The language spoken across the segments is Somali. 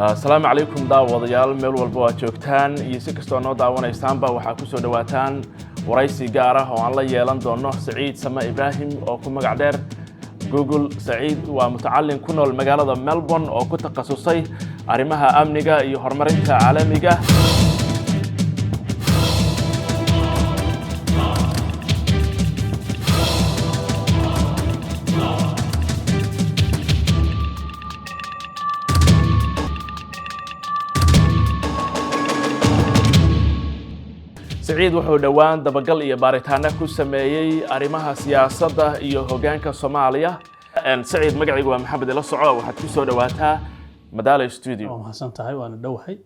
Asalaamu calaykum daawadayaal, meel walba oo aad joogtaan iyo si kastoo noo daawanaysaanba, waxaa ku soo dhowaataan waraysi gaar ah oo aan la yeelan doono Saciid Same Ibraahim oo ku magac dheer Google. Saciid waa mutacalin ku nool magaalada Melbourne oo ku takhasusay arrimaha amniga iyo horumarinta caalamiga. Saciid wuxuu dhowaan dabagal iyo baaritaano ku sameeyey arrimaha siyaasadda iyo hoggaanka Soomaaliya. Saciid, magacaygu waa Maxamed, ila soco. Waxaad ku soo dhowaataa Madaala Studio. Waa mahadsan tahay, waana dhowahay.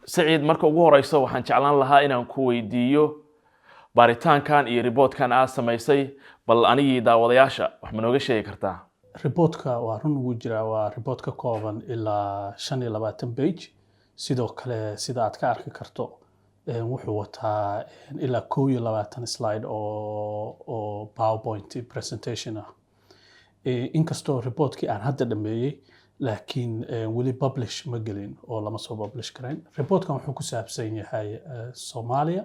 Saciid, marka ugu horeyso waxaan jeclaan lahaa inaan ku weydiiyo baaritaankan iyo reportkan aad samaysay, bal anigii daawadayaasha wax ma nooga sheegi kartaa? Reportka waa run, ugu jiraa. Waa report ka kooban ilaa 25 page. Sidoo kale, sida aad ka arki karto, wuxuu wataa ilaa 21 slide oo PowerPoint presentation ah. Inkastoo reportkii aan hadda dhameeyey, laakiin weli publish ma gelin oo lama soo publish karayn. Reportkan wuxuu ku saabsan yahay Soomaaliya.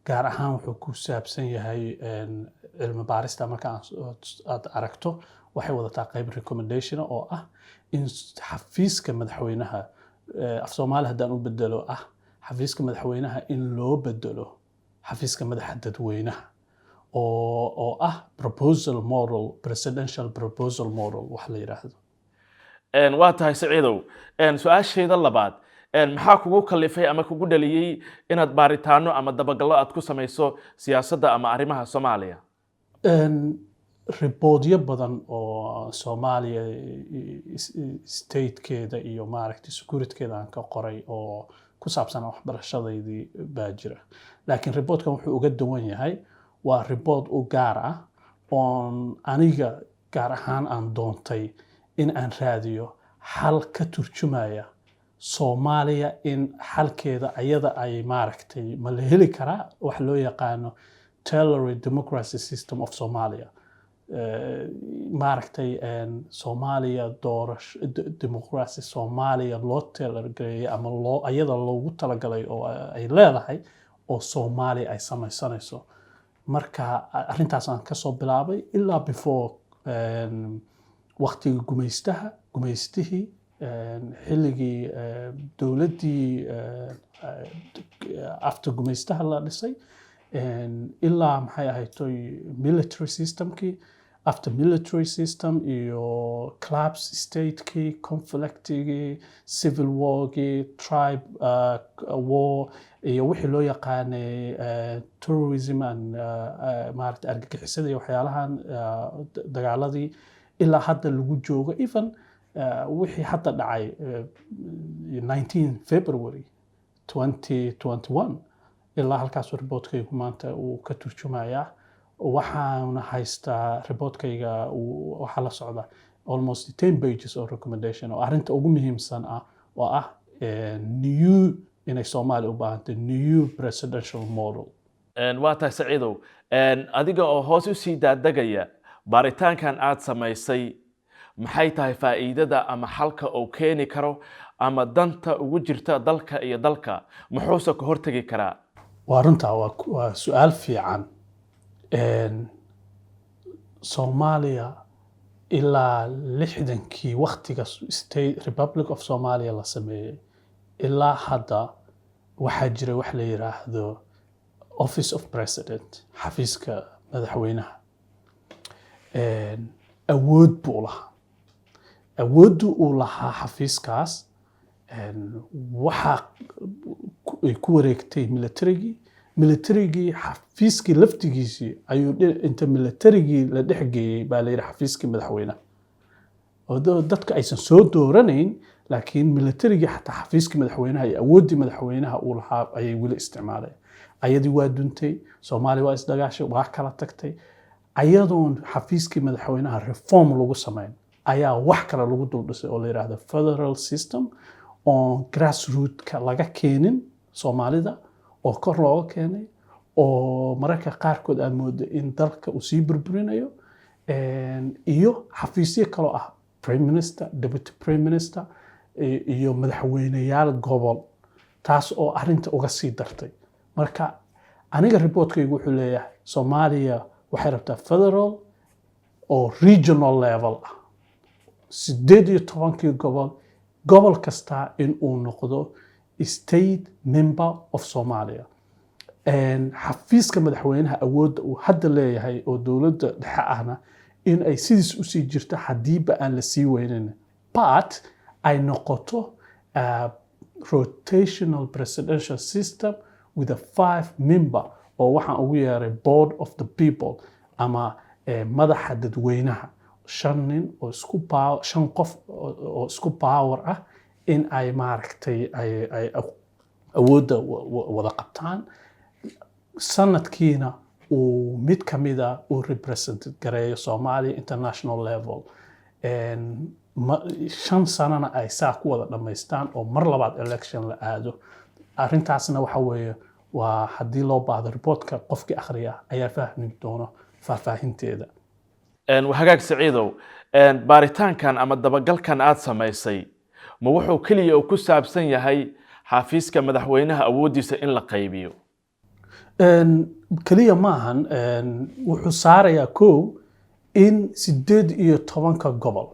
Gaar ahaan wuxuu ku saabsan yahay cilmi baarista. Marka aad aragto, waxay wadataa qayb recommendation oo ah in xafiiska madaxweynaha, af Soomaali haddaan u bedelo, ah xafiiska madaxweynaha in loo bedelo xafiiska madaxa dadweynaha, oo ah proposal model, presidential proposal model wax la yidhaahdo. Waa tahay, Saciidow. Su-aashayda labaad, maxaa kugu kalifay ama kugu dhaliyey inaad baaritaano ama dabagallo aad ku samayso siyaasadda ama arrimaha Soomaaliya? Reportyo badan oo Soomaaliya statekeeda iyo maaragtay securitykeeda aan ka qoray oo ku saabsan waxbarashadaydii baa jira, laakiin reportkan wuxuu uga duwan yahay waa report u gaar ah oon aniga gaar ahaan aan doontay in aan raadiyo xal ka turjumaya Soomaaliya, in xalkeeda ayada ay maaragtay ma la heli karaa wax loo yaqaano tailored democracy system of Somalia. Maaragtay Soomaaliya doorasho democracy Soomaaliya loo tailor gareeyay ama loo ayada loogu talagalay oo ay leedahay oo Soomaaliya ay samaysanayso. Marka arrintaas aan kasoo bilaabay ilaa before waqtigii gumaystaha, gumaystihii, xilligii dowladdii after gumaystaha la dhisay, ilaa maxay ahayd military systemkii, after military system iyo collapse statekii, conflictigii, civil wargii, tribe war iyo wixii loo yaqaanay terrorism and maaragtay argagixisada iyo waxyaalahan, dagaaladii ilaa hadda lagu joogo, even wixii hadda dhacay 19 February 2021 ilaa halkaas reportkaygu maanta uu ka turjumayaa. Waxaana haystaa reportkayga waxaa la socda almost 10 pages oo recommendation oo arrinta ugu muhiimsan ah, oo ah new inay Soomaaliya u baahantay new presidential model. Waa tahay, Saciidow. Adiga oo hoos u sii daadegaya baaritaankan aad samaysay, maxay tahay faa'iidada ama xalka uu keeni karo ama danta ugu jirta dalka iyo dalka? Muxuuse ka hortegi karaa? Waa runtaa, waa su-aal fiican. Soomaaliya ilaa 60kii, waktiga State Republic of Somalia la sameeyey, ilaa hadda waxaa jira wax la yiraahdo Office of President, xafiiska madaxweynaha. Awood buu lahaa. Awooddu uu lahaa xafiiskaas waxaa ay ku wareegtay militarigii. Militarigii xafiiskii laftigiisii ayuu inta militarigii la dhex geeyey baa la yidhi xafiiskii madaxweynaha, oo dadka aysan soo dooranayn, laakiin militarigii xataa xafiiskii madaxweynaha iyo awooddii madaxweynaha uu lahaa ayay weli isticmaaleen. Ayadii waa duntay, Soomaaliya waa isdagaashay, waa kala tagtay. Ayadoon xafiiskii madaxweynaha reform lagu samayn ayaa wax kale lagu dul dhisay oo la yidhaahdo federal system, oon grassrootka laga keenin Soomaalida, oo kor looga keenay, oo mararka qaarkood aad moodo in dalka uu sii burburinayo, iyo xafiisyo kaloo ah. Prime minister, deputy prime minister iyo madaxweyneyaal gobol, taas oo arrinta uga sii dartay. Marka aniga reportkaygu wuxuu leeyahay Soomaaliya waxay rabtaa federal oo regional level ah, 18-kii gobol, gobol kasta in uu noqdo state member of Somalia. Xafiiska madaxweynaha awoodda uu hadda leeyahay oo dowladda dhexe ahna in ay sidiis usii jirto haddiiba aan la sii weynin, but ay noqoto rotational presidential system with a five member oo waxaan ugu yeeray board of the people ama madaxa dadweynaha, shan nin oo isku power, shan qof oo isku power ah in ay maaragtay ay awoodda wada qabtaan, sanadkiina uu mid ka mida uu represent gareeyo Soomaaliya international level. 5 sanana ay saa ku wada dhammaystaan oo mar labaad election la aado. Arrintaasna waxa weeye waa haddii loo baahdo reportka qofkii akhriya ayaa fahmi doono faahfaahinteeda. Hagaag Saciidow, baaritaankan ama dabagalkan aad samaysay ma wuxuu keliya uu ku saabsan yahay xafiiska madaxweynaha awooddiisa in la qaybiyo? Keliya maahan. Wuxuu saarayaa kow in 18-ka gobol,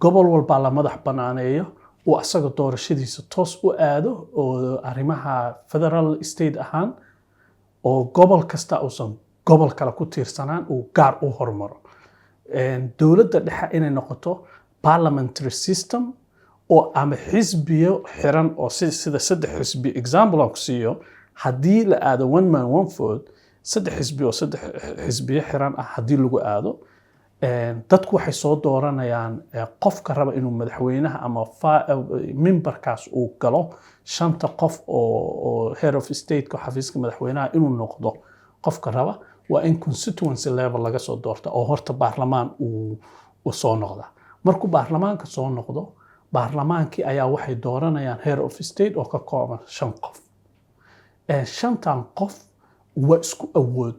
gobol walbaa la madax banaaneeyo, uu asaga doorashadiisa toos u aado oo arrimaha federal state ahaan oo gobol kasta uusan gobol kale ku tiirsanaan, uu gaar u hormaro. Dowladda dhexe inay noqoto parliamentary system oo ama xisbiyo xiran oo sida saddex xisbi. Example aan ku siiyo, haddii la aado one man one vote, saddex xisbi oo saddex xisbiyo xiran ah haddii lagu aado, dadku waxay soo dooranayaan qofka raba inuu madaxweynaha ama memberkaas uu galo, shanta qof oo head of stateka, xafiiska madaxweynaha inuu noqdo qofka raba, waa in constituency level laga soo doorta oo horta baarlamaan uu soo noqda. Markuu baarlamaanka soo noqdo, baarlamaankii ayaa waxay dooranayaan head of state oo ka kooban shan qof. Shantan qof waa isku awood,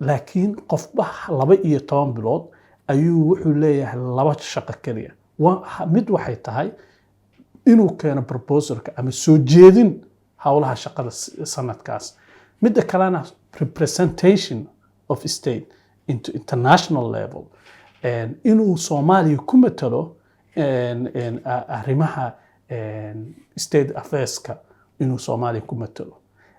laakiin qofba 12 bilood ayuu wuxuu leeyahay laba shaqo keliya. Mid waxay tahay inuu keeno proposalka ama soo jeedin howlaha shaqada sanadkaas, midda kalena representation of state into international level, inuu Soomaaliya ku matalo arrimaha state affairska, inuu Soomaaliya ku matalo.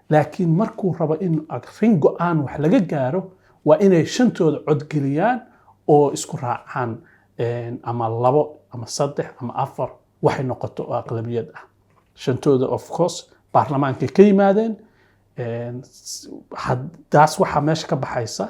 Laakiin markuu rabo in arrin go-aan wax laga gaaro, waa inay shantooda codgeliyaan oo isku raacaan, ama labo ama saddex ama afar waxay noqoto oo aqlabiyad ah. Shantooda of course baarlamaankay ka yimaadeen. Taas waxaa meesha ka baxaysa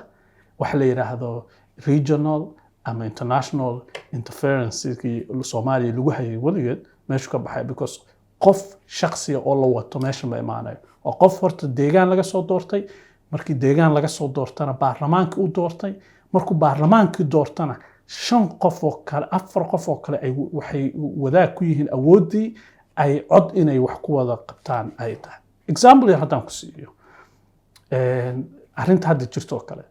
waxa la yidhaahdo regional ama international interferencekii Soomaaliya lagu hayay weligeed meeshu ka baxay, because qof shaksiya oo la wato meesha ma imaanayo. Waa qof horta deegaan laga soo doortay. Markii deegaan laga soo doortana baarlamaankii u doortay. Markuu baarlamaankii doortana, shan qof oo kale, afar qof oo kale ay waxay wadaag ku yihiin awooddii ay cod inay wax ku wada qabtaan ay tahay. Example yar haddaan ku siiyo, arrinta hadda jirto oo kale,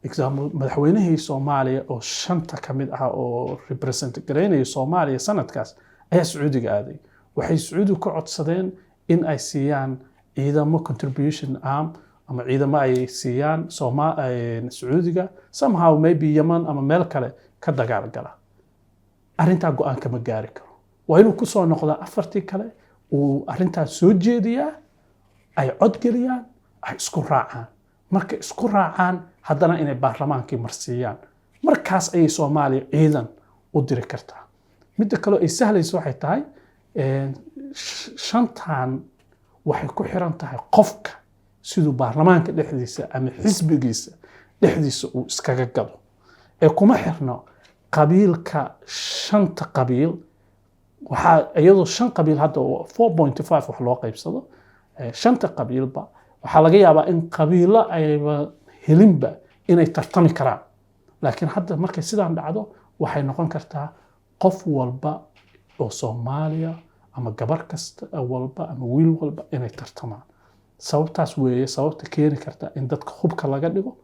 example, madaxweynihii Soomaaliya oo shanta ka mid ah oo represent garaynaya Soomaaliya sanadkaas ayaa Sacuudiga aaday. Waxay Sacuudiga ka codsadeen in ay siiyaan ciidamo contribution arm ama ciidamo ay siiyaan Sacuudiga somehow maybe Yemen ama meel kale ka dagaal gala. Arrintaa go-aan kama gaari karo. Waa inuu kusoo noqdaa afartii kale, uu arrintaas soo jeediyaa, ay cod geliyaan, ay isku raacaan. Markay isku raacaan haddana inay baarlamaankii marsiiyaan. Markaas ayay Soomaaliya ciidan u diri kartaa. Midda kaleo ay sahlayso waxay tahay shantan waxay ku xiran tahay qofka siduu baarlamaanka dhexdiisa ama xisbigiisa dhexdiisa uu iskaga gado, ee kuma xirno qabiilka. Shanta qabiil waxaa iyadoo shan qabiil hadda 4.5 wax loo qaybsado, shanta qabiilba waxaa laga yaabaa in qabiilo ayba helinba inay tartami karaan. Laakiin hadda markay sidaan dhacdo, waxay noqon kartaa qof walba oo Soomaaliya ama gabar kasta walba ama wiil walba inay tartamaan. Sababtaas weeye sababta keeni karta in dadka hubka laga dhigo,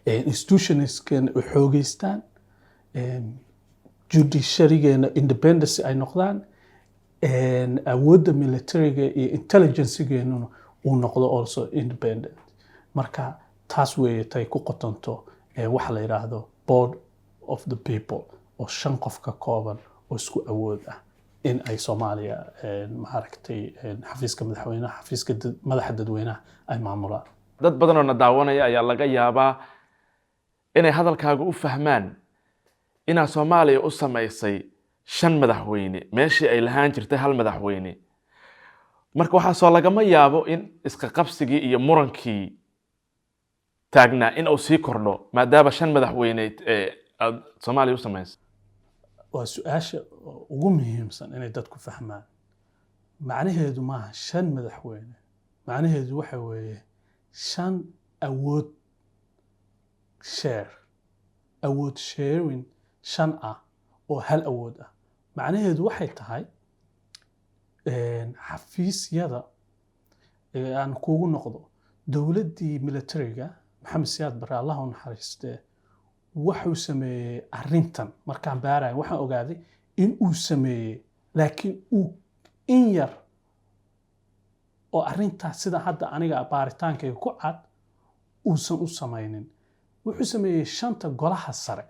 institutionskeena ay xoogeystaan. Judiciarygeena independence ay noqdaan, awoodda militariga iyo intelligencegeenuna uu noqdo also independent. Marka taas weeye tay ku qotonto waxa la yidhaahdo board of the people oo shan qof ka kooban oo isku awood ah in ay Soomaaliya, maaragtay, xafiiska madaxweynaha, xafiiska madaxa dadweynaha ay maamulaan. Dad badan oo na daawanaya ayaa laga yaabaa inay hadalkaaga u fahmaan inaad Soomaaliya u samaysay shan madaxweyne meeshii ay lahaan jirtay hal madaxweyne. Marka waxaasoo lagama yaabo in iska qabsigii iyo murankii taagnaa in uu sii kordho, maadaama shan madaxweyne aad Soomaaliya u samaysay? Waa su-aasha ugu muhiimsan inay dadku fahmaan. Macnaheedu maaha shan madaxweyne. Macnaheedu waxa weeye shan awood share, awood sharing shan ah oo hal awood ah. Macnaheedu waxay tahay, xafiisyada aan kuugu noqdo, dowladdii militariga Maxamed Siyaad Barre, Allah u naxariistee, wuxuu sameeyey arrintan. Markaan baaraya waxaan ogaaday in uu sameeyey, laakiin uu in yar oo arrintaas sida hadda aniga baaritaankayga ku cad uusan u samaynin. Wuxuu sameeyey shanta golaha sare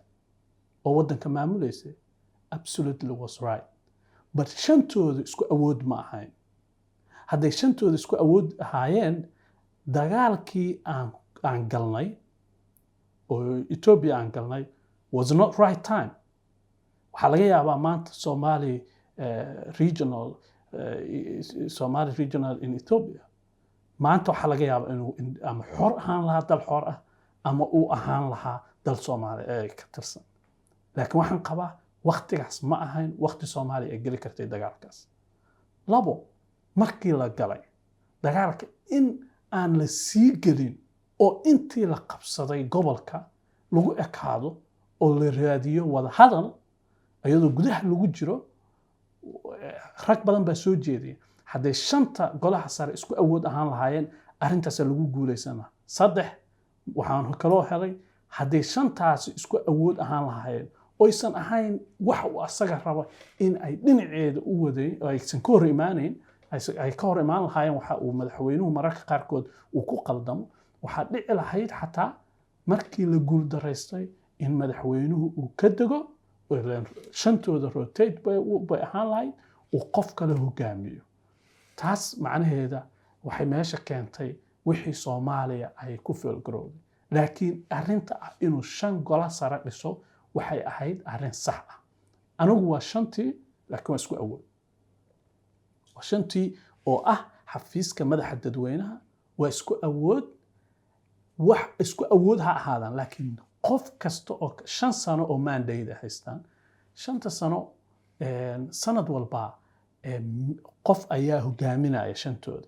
oo waddanka maamulaysa, absolutely was right, but shantoodu isku awood ma ahayn. Hadday shantooda isku awood ahaayeen, dagaalkii aan galnay oo Ethiopia aan galnay was not right time. Waxaa laga yaabaa maanta Somali regional, Somali regional in Ethiopia maanta waxaa laga yaabaa inuu ama xor ahaan lahaa, dal xor ah, ama uu ahaan lahaa dal Soomaali ee ka tirsan. Laakiin waxaan qabaa waktigaas ma ahayn wakti Soomaaliya ay geli kartay dagaalkaas. Labo, markii la galay dagaalka in aan la sii gelin oo intii la qabsaday gobolka lagu ekaado oo la raadiyo wada hadal iyadoo gudaha lagu jiro. Rag badan baa soo jeedaya hadday shanta golaha sare isku awood ahaan lahaayeen, arrintaasaa lagu guulaysan lahaa. Saddex, waxaan kaloo helay hadday shantaasi isku awood ahaan lahaayeen oysan ahayn waxa uu asaga rabo in ay dhinaceeda u wadayn oo aysan ka hor imaanayn, ay ka hor imaan lahaayeen waxa uu madaxweynuhu mararka qaarkood uu ku qaldamo, waxaa dhici lahayd xataa markii la guuldaraystay in madaxweynuhu uu ka dego, ileen shantooda rotate bay ahaan lahayd, uu qof kale hogaamiyo. Taas macnaheeda waxay meesha keentay wixii Soomaaliya ay ku fail garowday. Laakiin arrinta ah inuu shan golo sare dhiso waxay ahayd arrin sax ah. Anigu waa shantii, laakiin waa isku awood. Waa shantii oo ah xafiiska madaxa dadweynaha, waa isku awood. Wax isku awood ha ahaadaan, laakiin qof kasta oo 5 sano oo mandate haystaan, 5-ta sano, sanad walba qof ayaa hogaaminaya shantooda.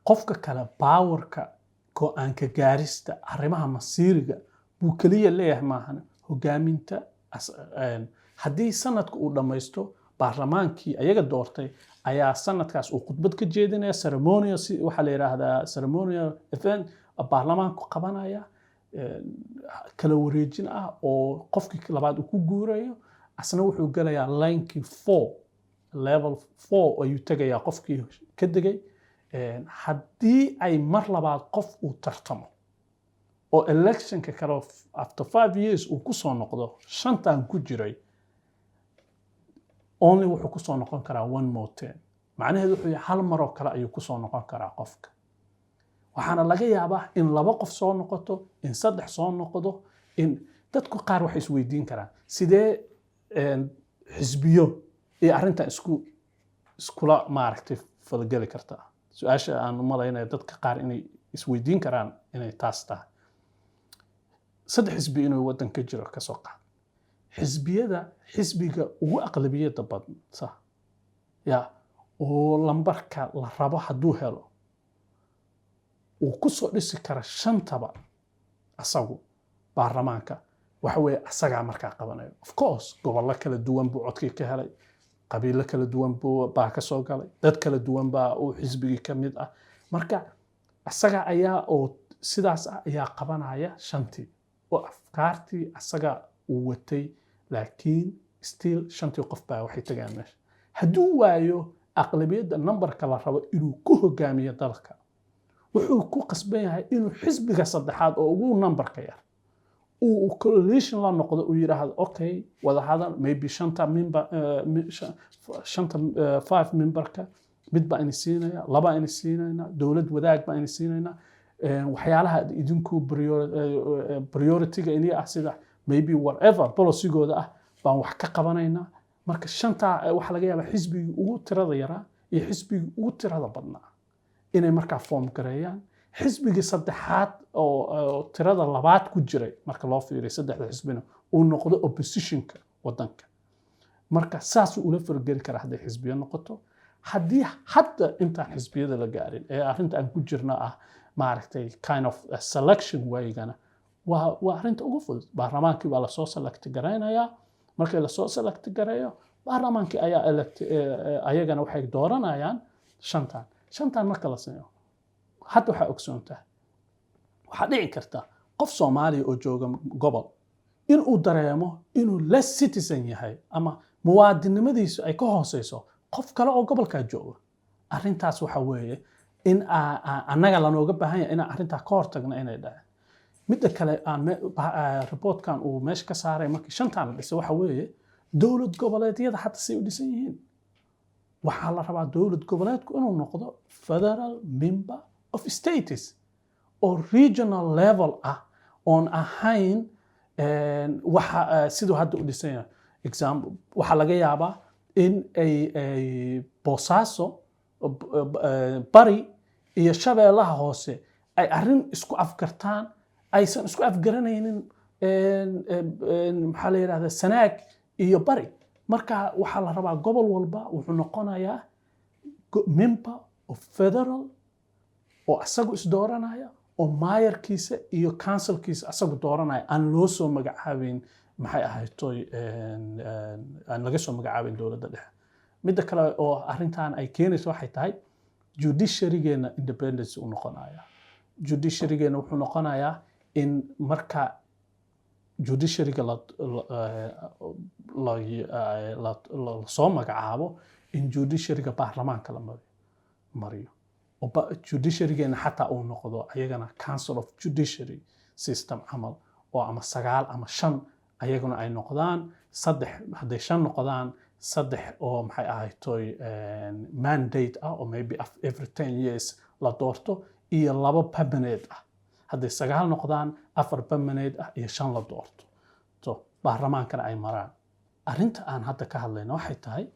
Qofka kale powerka go-aanka gaarista arrimaha masiiriga buu keliya leeyahay, maahan hogaaminta. Haddii sanadka uu dhammaysto, baarlamaankii ayaga doortay ayaa sanadkaas uu khudbad ka jeedinaya, ceremonial, si waxaa la yidhaahdaa ceremonial event baarlamaanku qabanaya, kala wareejin ah oo qofkii labaad uu ku guurayo. Asna wuxuu gelayaa linekii four, level four ayuu tegayaa qofkii ka degay. Haddii ay mar labaad qof uu tartamo oo electionka kale after 5 years uu ku soo noqdo shantan ku jiray, only wuxuu kusoo noqon karaa one more term. Macnaheedu wuxuu yahay hal mar oo kale ayuu kusoo noqon karaa qofka. Waxaana laga yaabaa in laba qof soo noqoto, in saddex soo noqdo. In dadku qaar waxay isweydiin karaan sidee xisbiyo iyo arrintan iskula maaragtay falgeli kartaa. Su-aasha aan u malaynaya dadka qaar inay isweydiin karaan inay taas tahay: saddex xisbi inuu waddan ka jiro kasoo qaad, xisbiyada xisbiga ugu aqlabiyadda badnsa ya oo lambarka la rabo hadduu helo uu ku soo dhisi kara shantaba asagu baarlamaanka, waxa weeye asagaa markaa qabanayo. Of course, gobollo kala duwan buu codkii ka helay, qabiilo kala duwan buu baa ka soo galay, dad kala duwan baa uu xisbigii ka mid ah. Marka asaga ayaa oo sidaas ah ayaa qabanaya shantii oo afkaartii asaga uu watay Laakiin still shantii qof baa waxay tagaan meesha. Hadduu waayo aqlabiyadda numberka la rabo inuu ku hogaamiyo dalka, wuxuu ku qasban yahay inuu xisbiga saddexaad oo ugu numberka yar uu coalition la noqdo, uu yidhaahdo, "Okay, wada hadal, maybe shanta member, shanta, five memberka mid baa ini siinaya, laba ini siinayna, dowlad wadaag baa ini siinayna, waxyaalaha idinku priority-ga ini ah, sida maybe whatever policygooda ah baan wax ka qabanaynaa." Marka shantaa waxaa laga yaabaa xisbigii ugu tirada yaraa iyo xisbigii ugu tirada badnaa inay markaa form gareeyaan xisbigii saddexaad oo tirada labaad ku jiray marka loo fiiriyo saddexda xisbina uu noqdo oppositionka wadanka. Marka saasuu ula fargeli karaa hadday xisbiyo noqoto. Haddii hadda intaan xisbiyada la gaarin ee arrinta aan ku jirna ah, maaragtay, kind of a selection waygana waa arrinta ugu fudud. Baarlamaankii baa lasoo select garaynayaa. Markii lasoo select gareeyo, baarlamaankii ayaa elect, ayagana waxay dooranayaan shantan. Shantan marka la sameeyo, hadda waxaa ogsoon tahay, waxaa dhici karta qof Soomaaliya oo jooga gobol inuu dareemo inuu less citizen yahay ama muwaadinimadiisu ay ka hooseyso qof kale oo gobolkaa jooga. Arrintaas waxa weeye in annaga lanooga baahan yahay inaan arrintaa ka hortagno inay dhaceen. Midda kale aan reportkan uu meesha ka saaray markii shantan la dhisay waxa weeye dowlad goboleedyada hadda say u dhisan yihiin. Waxaa la rabaa dowlad goboleedku inuu noqdo federal member of states oo regional level ah, oon ahayn waxa siduu hadda u dhisan yahay. Example, waxaa laga yaabaa in ay Boosaaso, Bari iyo Shabeellaha Hoose ay arrin isku afgartaan, aysan isku afgaranaynin maxaa la yidhahdaa, Sanaag iyo Bari. Marka waxaa la rabaa gobol walba wuxuu noqonayaa member of federal oo asagu isdooranaya, oo maayarkiisa iyo councilkiisa asagu dooranaya, aan loo soo magacaabin, maxay ahaytoy, aan laga soo magacaabin dowladda dhexe. Midda kale oo arrintan ay keenayso waxay tahay judiciarygeena independence u noqonaya. Judiciarygeena wuxuu noqonayaa in marka judiciaryga la soo magacaabo, in judiciaryga baarlamaanka la mariyo oo judiciarygeena xataa uu noqdo ayagana council of judiciary system camal, oo ama sagaal ama shan ayaguna ay noqdaan, saddex hadday shan noqdaan, saddex oo, maxay ahaytoy, mandate ah oo maybe every 10 years la doorto, iyo labo permanent ah. Hadday sagaal noqdaan, afar permanent ah iyo shan la doorto, so baarlamaankana ay maraan. Arrinta aan hadda ka hadlayna waxay tahay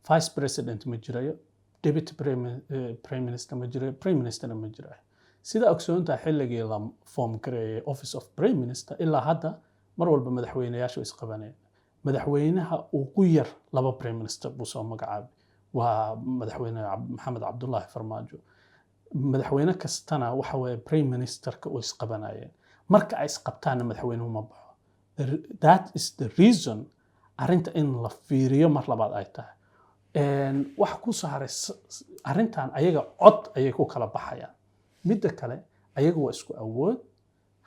vice president ma jirayo, deputy prime minister ma jirayo, prime ministerna ma jirayo. Sida ogsoontahay, xilligii la form gareeyay office of prime minister ilaa hadda, mar walba madaxweyneyaashu isqabanayeen. Madaxweynaha ugu yar laba prime minister buu soo magacaabay, waa madaxweyne Maxamed Cabdullaahi Farmaajo. Madaxweyne kastana waxa weeye prime ministerka way isqabanayeen. Marka ay isqabtaanna madaxweynuhu ma baxo. That is the reason arrinta in la fiiriyo mar labaad ay tahay. Waxa ku soo haray, arrintan ayaga cod ayay ku kala baxayaan. Midda kale, ayaga waa isku awood.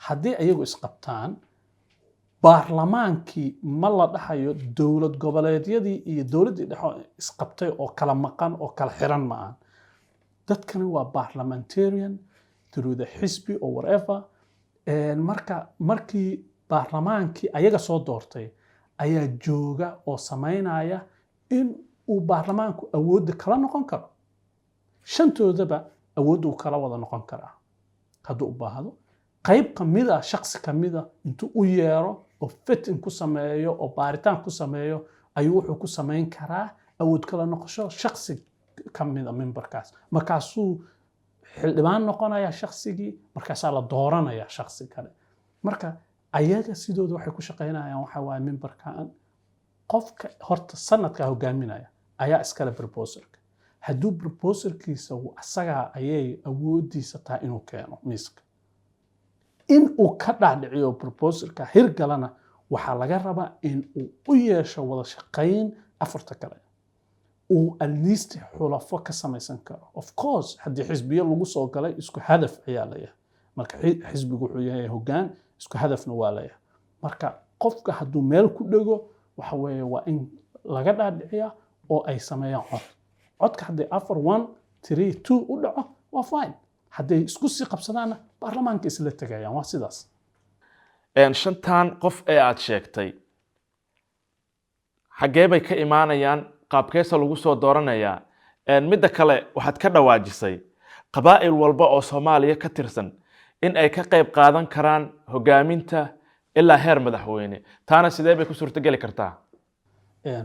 Haddii ayagu isqabtaan, baarlamaankii ma la dhahayo dowlad goboleedyadii iyo dowladdii dhexe isqabtay oo kala maqan oo kala xiran ma ahan. Dadkani waa parliamentarian through the xisbi or whatever. Marka markii baarlamaankii ayaga soo doortay ayaa jooga oo samaynaya in uu baarlamaanku awoodda kala noqon karo shantoodaba, awoodda uu kala wada noqon karaa hadduu u baahdo. Qayb kamida, shaksi kamida intuu u yeero oo vetting ku sameeyo oo baaritaan ku sameeyo, ayuu wuxuu ku samayn karaa awood kala noqosho shaksi kamida memberkaas. Markaasuu xildhibaan noqonaya shaksigii, markaasaa la dooranaya shaksi kale. Marka ayaga sidooda waxay ku shaqaynayaan waxa waaye memberkan qofka horta sanadkaa hogaaminaya ayaa iskale proposalka. Hadduu proposalkiisa asagaa ayay awoodiisa tahay inuu keeno miiska, in uu ka dhaadhiciyo proposalka hirgalana, waxaa laga rabaa in uu u yeesho wada shaqayn afarta kale, uu at least xulafo ka samaysan karo. Of course, haddii xisbiyo lagu soo galay, isku hadaf ayaa leeyahay. Marka xisbigu wuxuu yahay hoggaan, isku hadafna waa leeyahay. Marka qofka hadduu meel ku dhego Waxa weeye waa in laga dhaadhiciyaa oo ay sameeyaan cod. Codka hadday 4, 1, 3, 2 u dhaco, waa fine. Hadday isku sii qabsadaanna, baarlamaanka isla tegayaan. Waa sidaas. Shantan qof ee aad sheegtay xaggee bay ka imaanayaan? Qaabkeesa lagu soo dooranayaa? Midda kale, waxaad ka dhawaajisay qabaa'il walba oo Soomaaliya ka tirsan in ay ka qayb qaadan karaan hogaaminta ilaa heer madaxweyne. Taana sidee bay ku suurtogeli kartaa?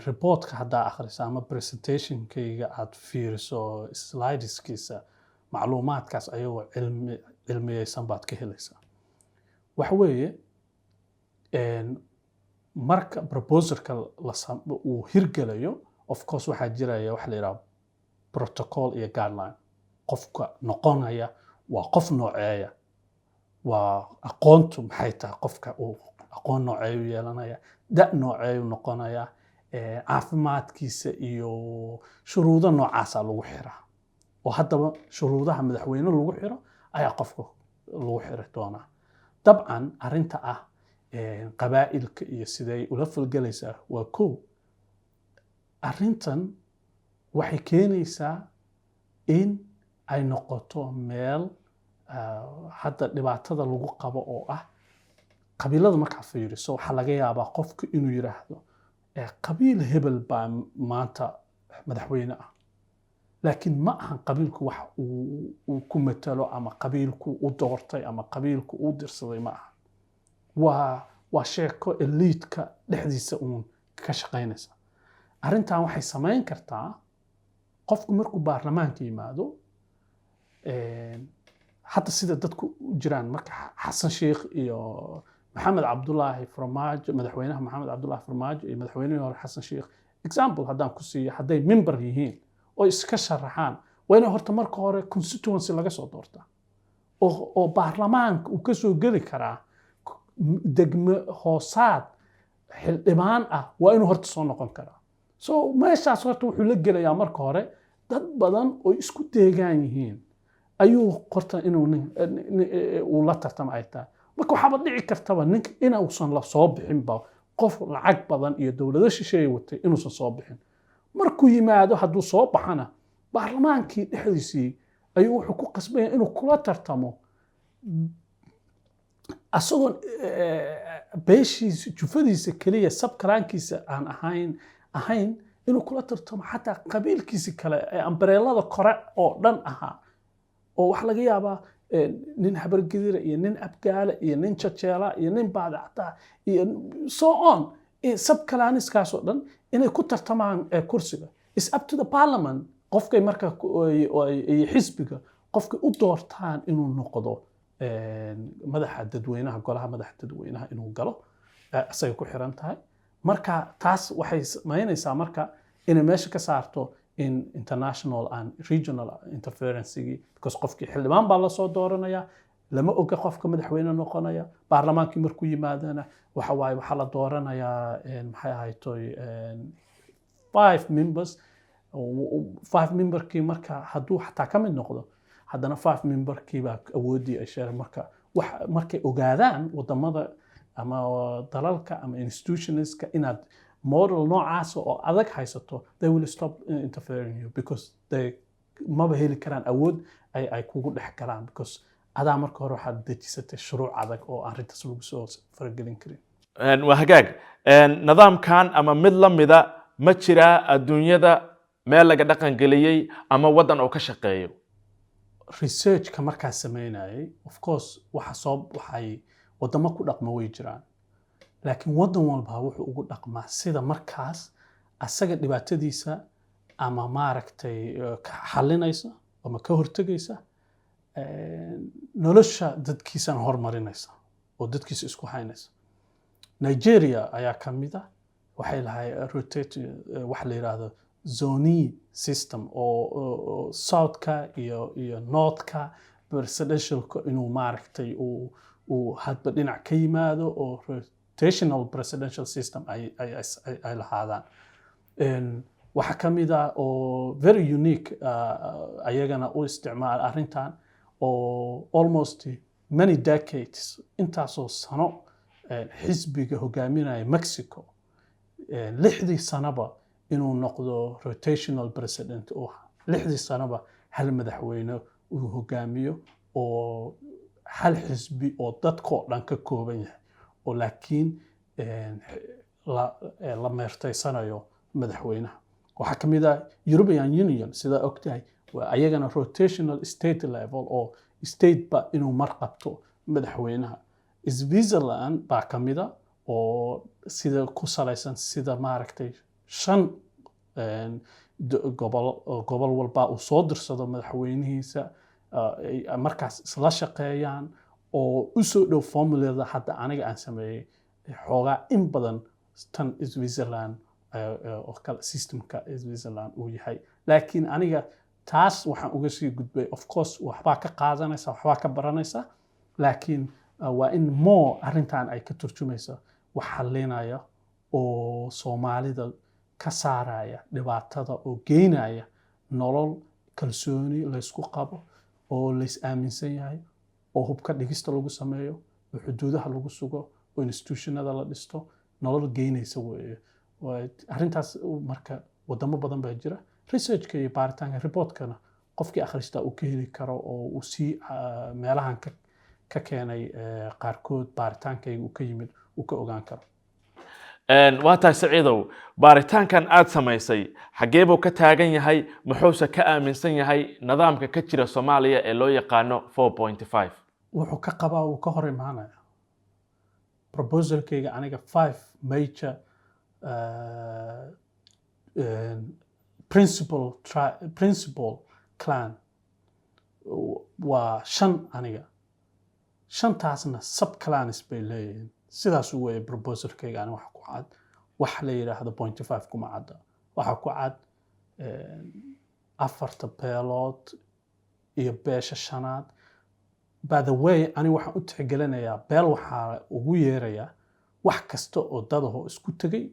Reportka haddaa akhriso ama presentationkayga aad fiiriso slideskiisa, macluumaadkaas ayagoo cilmi cilmiyeysan baad ka helaysaa. Waxa weeye, marka proposalka uu hirgelayo, of course waxaa jiraya waxa la yidhaha protocol iyo guideline. Qofka noqonaya waa qof nooceeya? Waa aqoontu maxay tahay? Qofka uu aqoon nooceeyu yeelanaya, da nooceeyu noqonaya, caafimaadkiisa iyo shuruudo noocaasaa lagu xiraa. Oo haddaba shuruudaha madaxweyne lagu xiro ayaa qofka lagu xiri doonaa. Dabcan arrinta ah qabaa'ilka iyo siday ula falgelaysaa waa kow. Arrintan waxay keenaysaa in ay noqoto meel hadda dhibaatada lagu qabo oo ah qabiilada. Markaa fiiriso, waxaa laga yaabaa qofku inuu yiraahdo, "Qabiil hebel baa maanta madaxweyne ah," laakiin ma ahan qabiilku wax uu ku matalo ama qabiilku u doortay ama qabiilku u dirsaday ma aha. Waa sheeko elite-ka dhexdiisa uun ka shaqaynaysa. Arrintan waxay samayn kartaa qofku markuu baarlamaanka yimaado, hadda sida dadku u jiraan, marka Xasan Sheikh iyo Maxamed Cabdulaahi Farmaajo, madaxweynaha Maxamed Cabdulaahi Farmaajo iyo madaxweynihii hore Xasan Sheikh, example haddaan ku siiyo, hadday member yihiin oo iska sharaxaan, waa inay horta marka hore constituency laga soo doortaa oo baarlamaanka uu ka soo geli karaa degmo hoosaad xildhibaan ah. Waa inuu horta soo noqon karaa. So meeshaas horta wuxuu la gelayaa marka hore dad badan oo isku deegaan yihiin ayuu horta inuu uu la tartamo ay tahay. Marka waxaaba dhici kartaba ninka inuusan la soo bixinba, qof lacag badan iyo dowlado shisheeye watay inuusan soo bixin. Markuu yimaado, hadduu soo baxana, baarlamaankii dhexdiisii ayuu wuxuu ku qasbaya inuu kula tartamo asagoon beeshiisa, jufadiisa keliya, subclankiisa aan ahayn, inuu kula tartamo xataa qabiilkiisi kale ee umbrellada kore oo dhan ahaa. Oo waxaa laga yaabaa nin Habargedira iyo nin Abgaale iyo nin Jajeela iyo nin Baadacdaa iyo so on, subclaniskaas oo dhan inay ku tartamaan kursiga. Is up to the parliament qofkay marka iyo xisbiga qofkay u doortaan inuu noqdo madaxa dadweynaha, golaha madaxa dadweynaha inuu galo, isagay ku xiran tahay. Marka taas waxay samaynaysaa marka inay meesha ka saarto in international and regional interferencegii, because qofkii xildhibaan baa lasoo dooranaya, lama oga qofka madaxweyne noqonaya. Baarlamaankii markuu yimaadana, waxa waaye waxaa la dooranayaa, maxay ahaytoy, five members. Five memberkii marka hadduu xataa ka mid noqdo, haddana five memberkii baa awooddii ay sheegeen. Marka wax markay ogaadaan wadamada ama dalalka ama institutionska inaad model noocaas oo adag haysato, they will stop interfering you, because they maba heli karaan awood ay kugu dhex galaan, because adaa marka hore waxaad dejisatay shuruuc adag oo arrintaas lagu soo faragelin karin. Waa hagaag. Nidaamkan ama mid la mida ma jiraa adduunyada meel laga dhaqan geliyey ama waddan oo ka shaqeeyo? Researchka markaa sameynayay, of course waxa soo waxay wadamo ku dhaqma way jiraan, laakiin waddan walba wuxuu ugu dhaqmaa sida markaas asaga dhibaatadiisa ama maaragtay ka xalinaysa ama ka hortegaysa, nolosha dadkiisana horumarinaysa oo dadkiisa isku haynaysa. Nigeria ayaa ka mid ah. Waxay lahay rotate, waxa la yidhaahdo zonal system oo southka iyo northka presidentialka inuu maaragtay uu hadba dhinac ka yimaado oo rotational presidential system ay lahaadaan. Waxaa ka mid ah oo very unique, ayagana u isticmaal arrintan oo almost many decades, intaasoo sano, xisbiga hogaaminaya Mexico. 6dii sanaba inuu noqdo rotational president, oo 6dii sanaba hal madaxweyne uu hogaamiyo, oo hal xisbi oo dadkoo dhan ka kooban yahay, oo laakiin la meertaysanayo madaxweynaha. Waxaa ka mid ah European Union, sidaa ogtahay, waa ayagana rotational state level, oo state ba inuu mar qabto madaxweynaha. Switzerland baa ka mid a, oo sida ku salaysan sida maaragtay shan gobol, oo gobol walba uu soo dirsado madaxweynihiisa, ay markaas isla shaqeeyaan, oo u soo dhow formulada hadda aniga aan sameeyey xoogaa in badan tan Switzerland oo kale, systemka Switzerland uu yahay. Laakiin aniga taas waxaan uga sii gudbay, of course waxbaa ka qaadanaysa, waxbaa ka baranaysa, laakiin waa in more arrintan ay ka turjumayso wax xalinaya oo Soomaalida ka saaraya dhibaatada oo geynaya nolol kalsooni laysku qabo oo lays aaminsan yahay, oo hubka dhigista lagu sameeyo, oo xuduudaha lagu sugo, oo institutionada la dhisto, nolol geynaysa weeye. Arrintaas marka wadamo badan baa jira. Researchka iyo baaritaanka reportkana qofkii akhristaa uu ka heli karo, oo uu sii meelahan ka keenay qaarkood baaritaankayga uu ka yimid uu ka ogaan karo. Waa tahay Saciidow, baaritaankan aad samaysay xaggee buu ka taagan yahay? Muxuuse ka aaminsan yahay nidaamka ka jira Soomaaliya ee loo yaqaano 4.5? Wuxuu ka qabaa, uu ka hor imaanaya proposalkayga aniga five major principal clan waa shan aniga. Shantaasna sub clans bay leeyihiin. Sidaas weeye proposalkayga aniga. Waxa ku cad wax la yidhaahdo 0.5 kuma cadda. Waxa ku cad afarta beelood iyo beesha shanaad. By the way, aniga waxaan u tixgelinayaa beel, waxaa ugu yeerayaa wax kasta oo dadaho isku tegay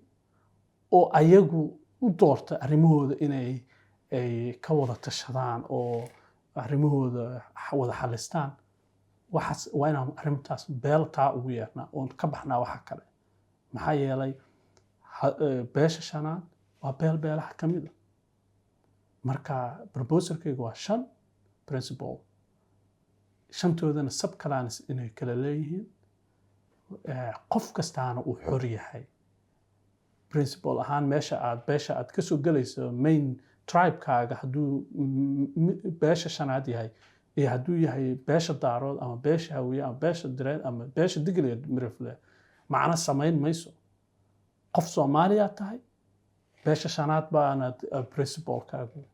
oo ayagu u doorta arrimahooda inay ay ka wada tashadaan oo arrimahooda wada xalistaan. Waxaas waa inaan arrintaas beel taa ugu yeernaa oon ka baxnaa waxa kale. Maxaa yeelay beesha shanaad waa beel beelaha ka mid a. Marka proposalkayga waa shan principal, shantoodana subclans inay kala leeyihiin, qof kastaana uu xor yahay principal ahaan meesha aad beesha aad kasoo gelayso main tribekaaga, hadduu beesha shanaad yahay iyo hadduu yahay beesha Daarood ama beesha Hawiye ama beesha Direed ama beesha Digil Mirifle, macno samayn mayso. Qof Soomaaliya tahay, beesha shanaad baana principalkaagu.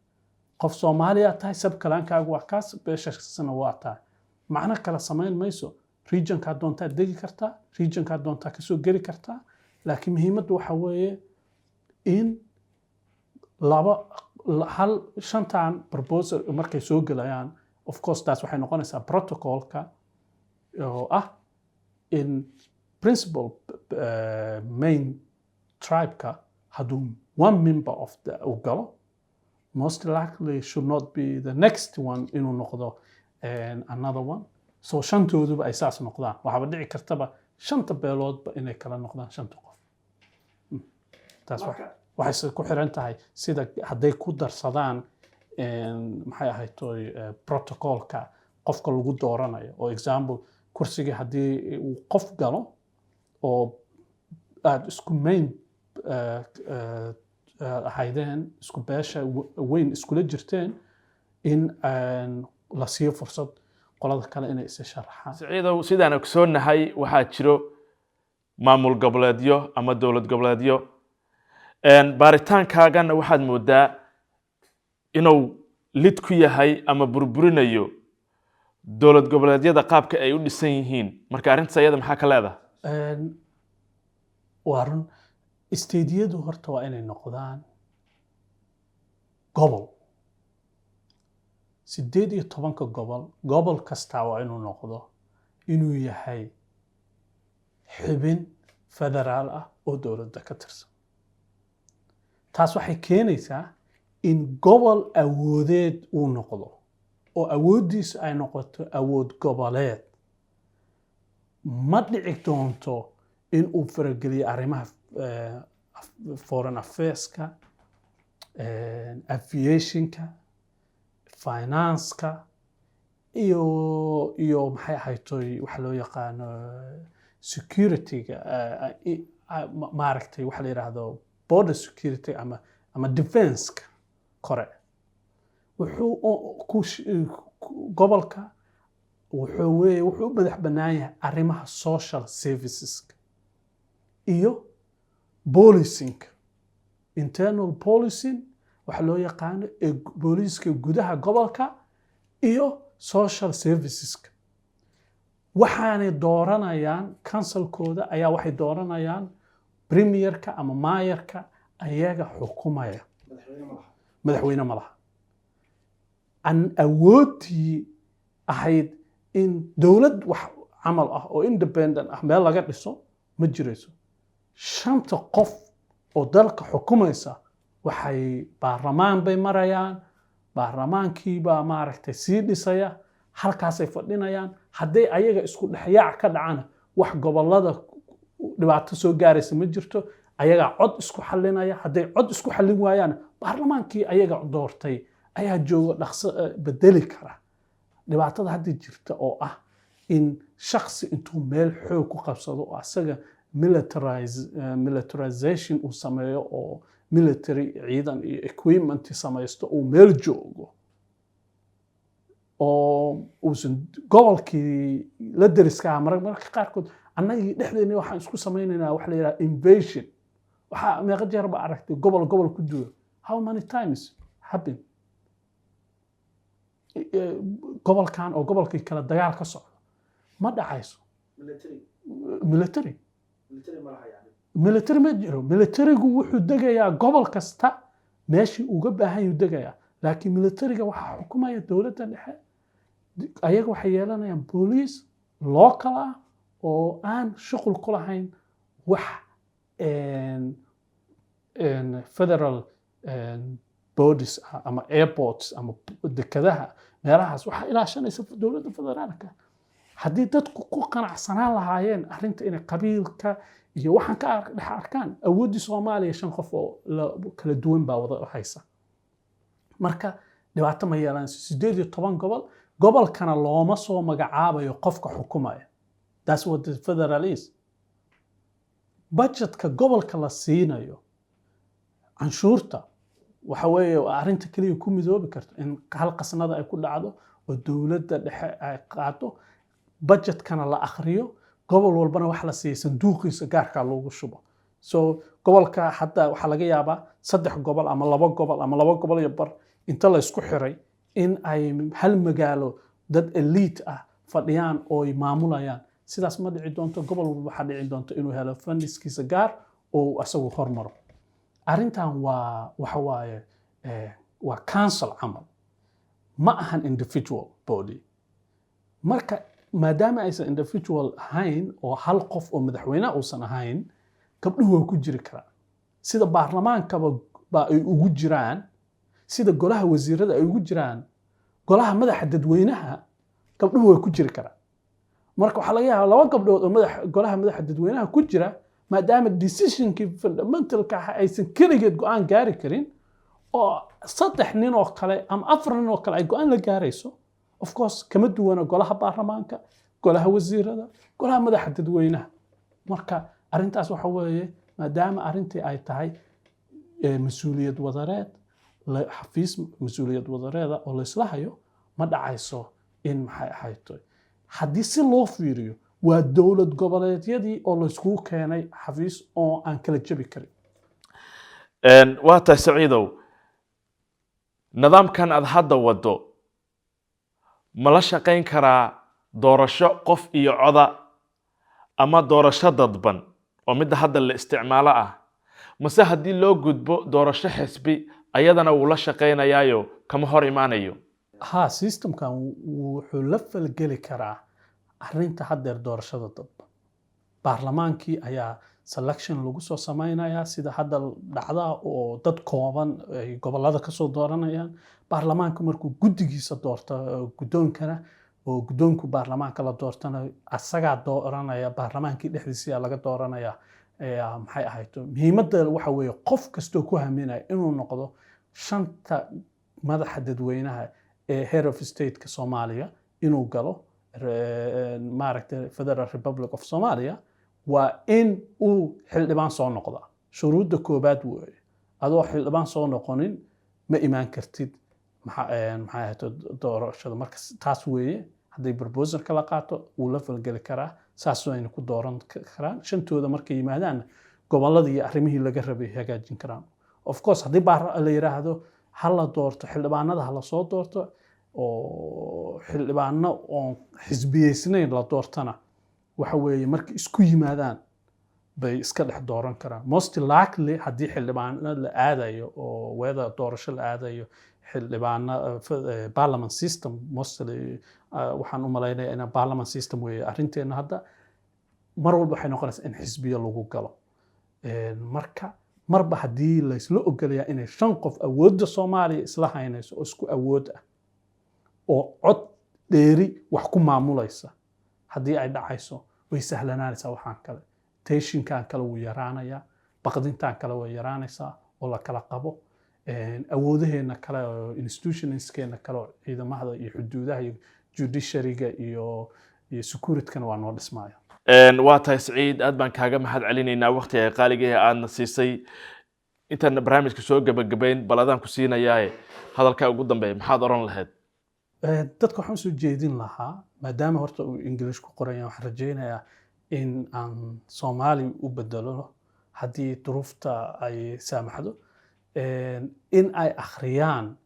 Qof Soomaaliya tahay, subclankaagu waa kaas, beeshasna waa tahay. Macno kale samayn mayso. Regionkaa doontaa degi kartaa, regionkaa doontaa kasoo geli kartaa, laakiin muhiimaddu waxa weeye in laba hal shantan proposal markay soo gelayaan, of course taas waxay noqonaysaa protocolka oo ah in principal main tribe-ka hadduu one member of the uu galo, most likely should not be the next one inuu noqdo another one. So shantooduba ay saas noqdaan. Waxaaba dhici kartaba shanta beeloodba inay kala noqdaan shanta qof. Taas waxayse ku xiran tahay sida hadday ku darsadaan maxay ahayd toy protocolka qofka lagu dooranayo, oo example kursigii haddii uu qof galo oo aad isku main ahaydeen, isku beesha weyn iskula jirteen, in la siiyo fursad qolada kale inay isa sharaxaan. Siciidow, sidaan ogsoonnahay, waxaa jiro maamul goboleedyo ama dowlad goboleedyo. Baaritaankaagana waxaad moodaa inuu lid ku yahay ama burburinayo dowlad goboleedyada qaabka ay u dhisan yihiin. Marka arrintaas ayada maxaa ka leedahay? Waa run. Stateyadu horta waa inay noqdaan gobol. 18-ka gobol, gobol kastaa waa inuu noqdo inuu yahay xubin federaal ah oo dowladda ka tirsan. Taas waxay keenaysaa in gobol awoodeed uu noqdo, oo awooddiisu ay noqoto awood goboleed. Ma dhici doonto in uu farageliyo arrimaha Foreign affairska, aviationka, financeka iyo maxay ahaytoy, waxa loo yaqaano securityga, maaragtay, waxa la yidhaahdo border security ama defense-ka kore. Wuxuu gobolka wuxuu weeye wuxuu u madax bannaan yahay arrimaha social serviceska iyo policing, internal policing waxa loo yaqaano ee booliiska gudaha gobolka iyo social serviceska. Waxaanay dooranayaan, councilkooda ayaa waxay dooranayaan premierka ama maayarka ayaga xukumaya. Madaxweyne ma laha. An awoodtii ahayd in dowlad wax camal ah oo independent ah meel laga dhiso ma jirayso. Shanta qof oo dalka xukumaysa waxay baarlamaan bay marayaan, baarlamaankii baa maaragtay sii dhisaya, halkaasay fadhinayaan. Hadday ayaga isku dhexyaac ka dhacana, wax gobolada dhibaato soo gaaraysa ma jirto. Ayagaa cod isku xalinaya. Hadday cod isku xallin waayaan, baarlamaankii ayaga doortay ayaa jooga, dhaqso bedeli kara. Dhibaatada hadda jirta oo ah in shaksi intuu meel xoog ku qabsado oo asaga militarization uu sameeyo oo military ciidan iyo equipment samaysto, uu meel joogo oo uusan gobolkii la deriska ah, mararka qaarkood annagii dhexdeena waxaan isku samaynaynaa waxa la yidhaha invasion. Waxaa meeqa jeer ba aragtay gobol gobol ku duula? How many times happen gobolkan oo gobolkii kale dagaal ka socdo? Ma dhacayso. Military ma jiro. Militarigu wuxuu degayaa gobol kasta meeshii uga baahan yuu degayaa, laakiin militariga waxaa xukumaya dowladda dhexe. Ayaga waxay yeelanayaan booliis local ah oo aan shuqul ku lahayn wax federal bodies ah ama airports ama dekadaha meelahaas waxaa ilaashanaysa dowladda federaalka. Haddii dadku ku qanacsanaan lahaayeen arrinta inay qabiilka iyo waxaan ka dhex arkaan awooddii Soomaaliya, shan qof oo kala duwan baa wada haysa, marka dhibaato ma yeelanayso. 18 gobol, gobolkana looma soo magacaabayo qofka xukumaya. That's what the federal is. Budgetka gobolka la siinayo, canshuurta, waxa weeye waa arrinta keliya ku midoobi karto in hal qasnada ay ku dhacdo oo dowladda dhexe ay qaado, budgetkana la akhriyo, gobol walbana wax la siiya sanduuqiisa gaarkaa loogu shubo. So gobolka hadda waxaa laga yaabaa saddex gobol ama laba gobol ama laba gobol iyo bar inta la isku xiray in ay hal magaalo dad elite ah fadhiyaan oo ay maamulayaan. Sidaas ma dhici doonto. Gobol walba waxaa dhici doonto inuu helo fundskiisa gaar oo uu asagu hormaro. Arrintan waa waxa waaye waa council camal, ma ahan individual body. Marka maadaama aysan individual ahayn oo hal qof oo madaxweyne uusan ahayn, gabdhuhu waa ku jiri karaan sida baarlamaankaba ba ay ugu jiraan, sida golaha wasiirada ay ugu jiraan, golaha madaxa dadweynaha gabdhuhu way ku jiri karaan. Marka waxaa laga yaabaa laba gabdhood oo madax golaha madaxa dadweynaha ku jira, maadaama decisionkii fundamentalka ah aysan keligeed go'aan gaari karin oo saddex nin oo kale ama afar nin oo kale ay go'aan la gaarayso. Of course kama duwana golaha baarlamaanka, golaha wasiirada, golaha madaxa dadweynaha. Marka arrintaas waxa weeye, maadaama arrintii ay tahay mas-uuliyad wadareed, xafiis mas-uuliyad wadareeda oo laysla hayo, ma dhacayso in maxay ahayto. Haddii si loo fiiriyo, waa dowlad goboleedyadii oo layskugu keenay xafiis oo aan kala jabi karin. Waa tahay Saciidow, nidaamkan aad hadda waddo ma la shaqayn karaa doorasho qof iyo coda ama doorasho dadban oo midda hadda la isticmaalo ah, mase haddii loo gudbo doorasho xisbi ayadana wuu la shaqaynayaayo, kama hor imaanayo? Ha, systemkan wuxuu la falgeli karaa arrinta haddeer doorashada dadban. Baarlamaankii ayaa selection lagu soo sameynayaa sida hadda dhacda oo dad kooban ay gobollada kasoo dooranayaan. Baarlamaanka markuu guddigiisa doorto, guddoonkana oo guddoonku baarlamaanka la doortana, asagaa dooranaya, baarlamaankii dhexdiisa laga dooranaya. Maxay ahayd muhiimadda? Waxa weeye qof kastoo ku haminaya inuu noqdo shanta madaxa dadweynaha ee head of stateka Soomaaliya inuu galo, maaragtay, Federal Republic of Somalia, waa in uu xildhibaan soo noqdaa. Shuruudda koobaad weeye. Adoo xildhibaan soo noqonin ma imaan kartid, maxay ahayd, doorashada. Marka taas weeye. Hadday proposalka la qaato, wuu la falgeli karaa, saas wayna ku dooran karaan shantooda. Markay yimaadaan, gobolladii iyo arrimihii laga rabay hagaajin karaan. Of course, haddii baar la yiraahdo ha la doorto xildhibaanada, ha la soo doorto oo xildhibaano oon xisbiyeysnayn la doortana, waxa weeye markay isku yimaadaan bay iska dhex dooran karaan. Most likely, haddii xildhibaano la aadayo oo weeda doorasho la aadayo, xildhibaano parliament system mostly, waxaan u malaynaya in parliament system weeye arrinteena hadda. Mar walba waxay noqonaysaa in xisbiyo lagu galo. Marka marba haddii laysla ogolayaa inay shan qof awoodda Soomaaliya isla haynayso oo isku awood ah oo cod dheeri wax ku maamulaysa, haddii ay dhacayso, way sahlanaanaysaa. Waxaan kale, tensionkan kale wuu yaraanayaa, baqdintan kale way yaraanaysaa oo la kala qabo. Awoodaheena kale oo institutionskeena kale oo ciidamada iyo xuduudaha iyo judiciaryga iyo securitykana waa noo dhismaya. Waa tahay Siciid, aad baan kaaga mahad celinaynaa waqtiga qaaliga ee aadna siisay. Intaan barnaamijka soo gebagabayn, bal adaan ku siinayaaye, hadalkaa ugu dambeeya maxaad oran lahayd? Dadka waxaan usoo jeedin lahaa, maadaama horta uu English ku qoran yahay, waxaan rajaynayaa in aan Soomaali u bedelo haddii duruufta ay saamaxdo, in ay akhriyaan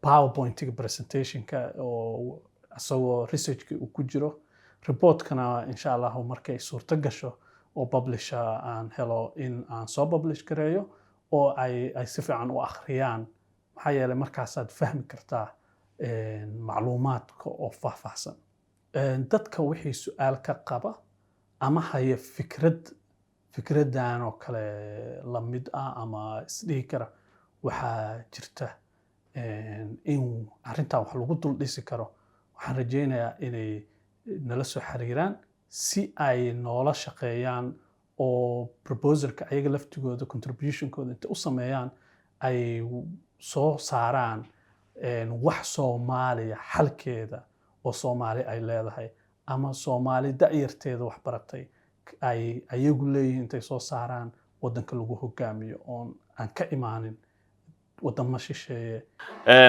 PowerPointiga presentationka oo isagoo researchka uu ku jiro. Reportkana, insha Allahu, markay suurto gasho oo publisher aan helo, in aan soo publish gareeyo oo ay si fiican u akhriyaan, maxaa yeelay markaasaad fahmi kartaa macluumaadka oo faahfaahsan. Dadka wixii su-aal ka qaba ama haya fikrad fikraddan oo kale la mid ah ama isdhihi kara waxaa jirta in arrintan wax lagu dul dhisi karo, waxaan rajaynayaa inay nala soo xiriiraan si ay noola shaqeeyaan oo proposalka ayaga laftigooda contributionkooda inta u sameeyaan ay soo saaraan wax Soomaaliya xalkeeda oo Soomaali ay leedahay ama Soomaali da'yarteeda wax baratay ay ayagu leeyihiin, intay soo saaraan waddanka lagu hogaamiyo oon aan ka imaanin wadamo shisheeye.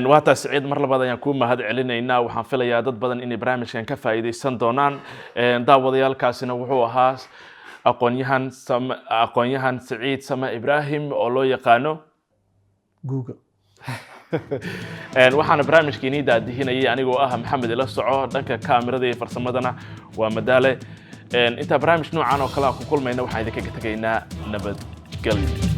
Waa tahay Siciid, mar labaad ayaan kuu mahad celinaynaa. Waxaan filayaa dad badan inay barnaamijkan ka faa'iidaysan doonaan. Daawadayaalkaasina wuxuu ahaa aqoonyahan Siciid Same Ibraahim oo loo yaqaano Google. Waxaana barnaamijka inii daadihinayay anigoo ah Maxamed Ila Soco. Dhanka kaamirada iyo farsamadana waa Madaale. Intaa barnaamij noocan oo kale aan ku kulmayna, waxaan idinkaga tegaynaa nabadgelyo.